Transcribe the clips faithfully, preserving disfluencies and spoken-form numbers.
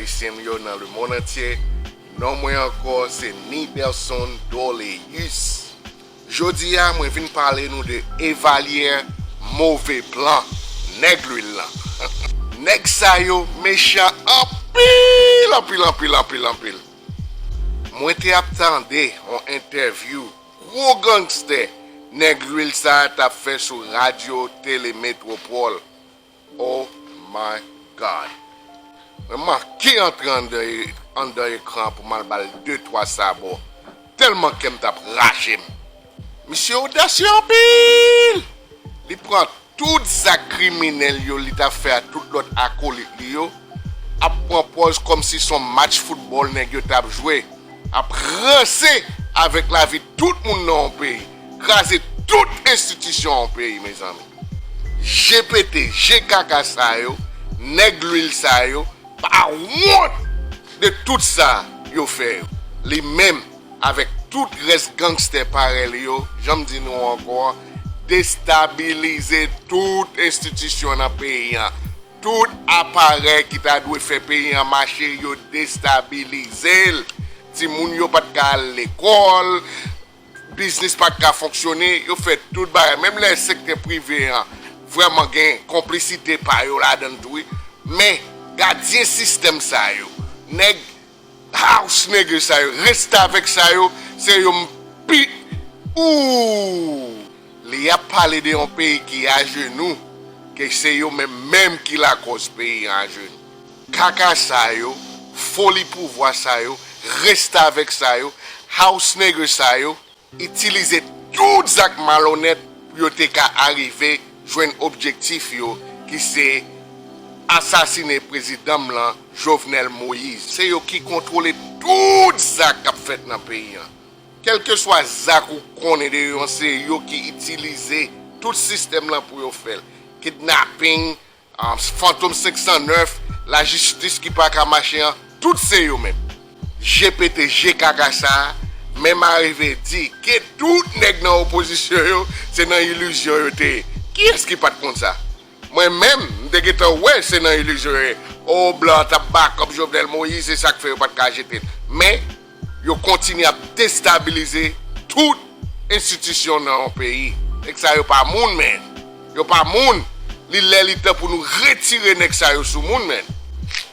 Ayisyen m yo nan lemonn antye, non mwen ankò se Niberson Doleus. Jodi a, mwen vin pale nou de Evalyè Move Plan, nèg lwil lan. Nèg sa yo mechan anpil, anpil, anpil, anpil, anpil. Mwen te ap tande yon entèvyou gwo gangstè nèg lwil sa a t ap fè sou radyo Tele Metropole. Oh my God! Mwen manke antre anndan e- anndan ekran pou m al ba l de twa sabò, tèlman kè m t ap rache m. Misye odasye anpil! Li pran tout zak kriminèl yo li t ap fè a tout lòt akolit li yo, ap pran pòz kòmsi s on match foutbòl nèg yo t ap jwe, ap ranse avèk lavi tout moun nan yon peyi, kraze tout enstitisyon yon peyi, mezanmi. Je pete, je kaka sa yo, nèg lwil sa yo, pa wont de tout sa yo fè yo. Li menm, avèk tout rès gangstè parèy li yo, jan m di nou ankò, destabilize tout enstitisyon nan peyi an. Tout aparèy ki ta dwe fè peyi an mache, yo destabilize l. Timoun yo pa t ka al lekòl, biznis pa t ka fonksyone, yo fè tout bagay. Menm lè sektè prive an vrèman gen konplisite pa yo ladan l tou, wi. Men, gadyen sistèm sa yo, nèg house nigger sa yo, restavèk sa yo, se yo m pi. Ooh! Li ap pale de yon peyi ki ajenou, ke se yo menm menm ki lakòz peyi an ajenou. Kaka sa yo, foli pouvwa sa yo, restavèk sa yo, house nigger sa yo, itilize tout zak malonèt pou yo te ka arive jwenn objektif yo, ki se asasine prezidan m lan, Jovenel Moïse. Se yo ki kontwole tout zak k ap fèt nan peyi an. Kèlkeswa zak ou konnen de yo, se yo ki itilize tout sistèm lan pou yo fè l. Kidnaping, ah, Fantom senk san nèf, lajistis ki pa ka mache an, tout se yo menm. Je pete, je kaka sa a, menm arive di ke tout nèg nan opozisyon yo, se nan ilizyon yo te ye. Kiyès ki pa t konn sa? Mwen menm, m te gentan wè se nan ilizyon yo ye. O, blan t ap bakòp Jovenel Moïse, se sa k fè yo pa t ka jete l. Men, yo kontinye ap destabilize tout enstitisyon nan yon peyi. Nèg sa yo pa moun, men. Yo pa moun. Li lè li tan pou nou retire nèg sa yo sou moun, men.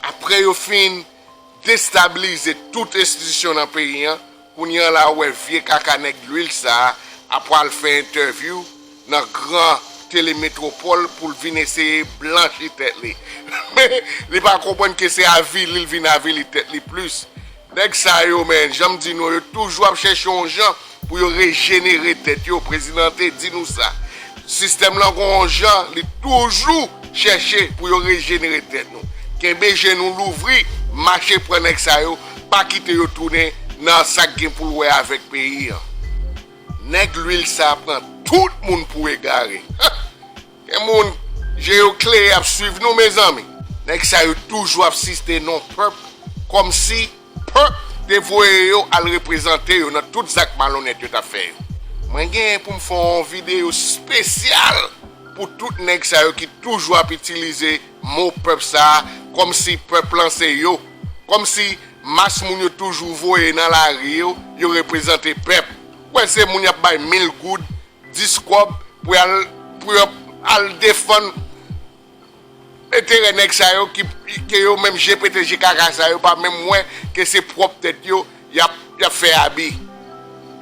Apre yo fin destabilize tout enstitisyon nan peyi an, kounye an la ou wè vye kaka nèg lwil sa a ap pral fè entèvyou nan gran Tele Metropole pou l vin eseye blanchi tèt li. Men, li pa konprann ke se avili l vin avili tèt li plis. Nèg sa yo, men, jan m di nou, yo toujou ap chèche yon jan pou yo rejenere tèt yo. Prezidan te di nou sa. Sistèm lan gon yon jan, li toujou chèche pou yo rejenere tèt nou. Kenbe je nou louvri, mache pran nèg sa yo, pa kite yo tounen nan sa k gen pou l wè avèk peyi an. Nèg lwil sa pran tout moun pou egare. Gen moun, je yo klere ap swiv nou, mezanmi. Nèg sa yo toujou ap site non pèp, kòmsi pèp te voye yo al reprezante yo nan tout zak malonèt yo t ap fè yo. Mwen genyen pou m fè yon videyo espesyal pou tout nèg sa yo ki toujou ap itilize mo pèp sa a, kòmsi pèp lan se yo, kòmsi mas moun yo toujou voye nan lari yo, yo reprezante pèp. Ou wè se moun y ap bay mil goud, dis kòb pou y al, pou y al defann enterè nèg sa yo ki, ke yo menm je pete je kaka sa yo pa menm wè ke se pwòp tèt yo y ap, y ap fè abi.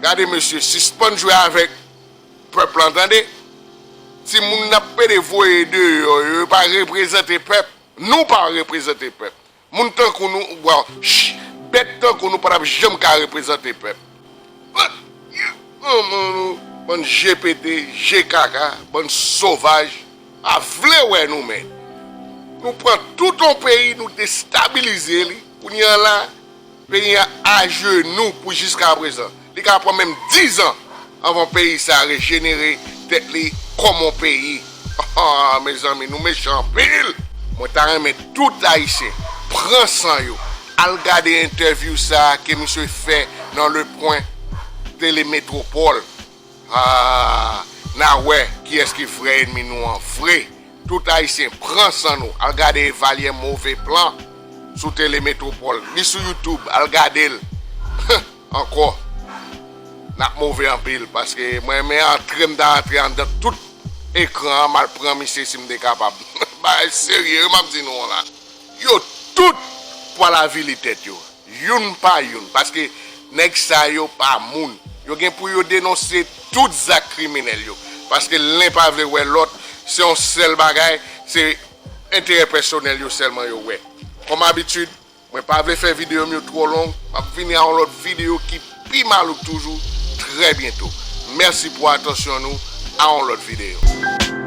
Gade mesye, sispann jwe avèk pèp lan, tande. Timoun n ap pede voye deyò yo, yo pa reprezante pèp. Nou pa reprezante pèp. Moun tankou nou, bon, ch, bèt tankou nou pa t ap janm ka reprezante pèp. Manman nou, bann je pete, je kaka, bann sovaj, pa vle wè nou, men. Nou pran tout yon peyi, nou destabilize li. Kounye an la, peyi an ajenou pou jiska prezan. Li ka pran menm diz an anvan peyi sa rejenere tèt li kòm yon peyi. Ah, mezanmi, nou mechan anpil. Mwen ta renmen tout Ayisyen pran san yo, al gade entèvyou sa a ke misye fè nan Le Point Tele Metropole. Ah, n a wè kiyès ki vrè ènmi nou an vre. Tout Ayisyen, pran san nou, al gade Evalyè Move Plan. sou Tele Metropole, ni sou YouTube, al gade l. Ankò, n ap move anpil, paske mwen renmen antre, m ta antre anndan tout ekran an, m al pran misye si m te kapab. Bagay serye, wi, m ap di nou an la. Yo tout pral avili tèt yo, youn pa youn, paske nèg sa yo pa moun. Yo gen pou yo denonse tout zak kriminèl yo, paske len pa vle wè lòt, se yon sèl bagay, se enterè pèsonèl yo sèlman yo wè. Kòm abitid, mwen pa vle fè videyo m yo twò long, m ap vini a yon lòt videyo ki pi malouk toujou, trè byento. Mèsi pou atansyon nou, a yon lòt videyo.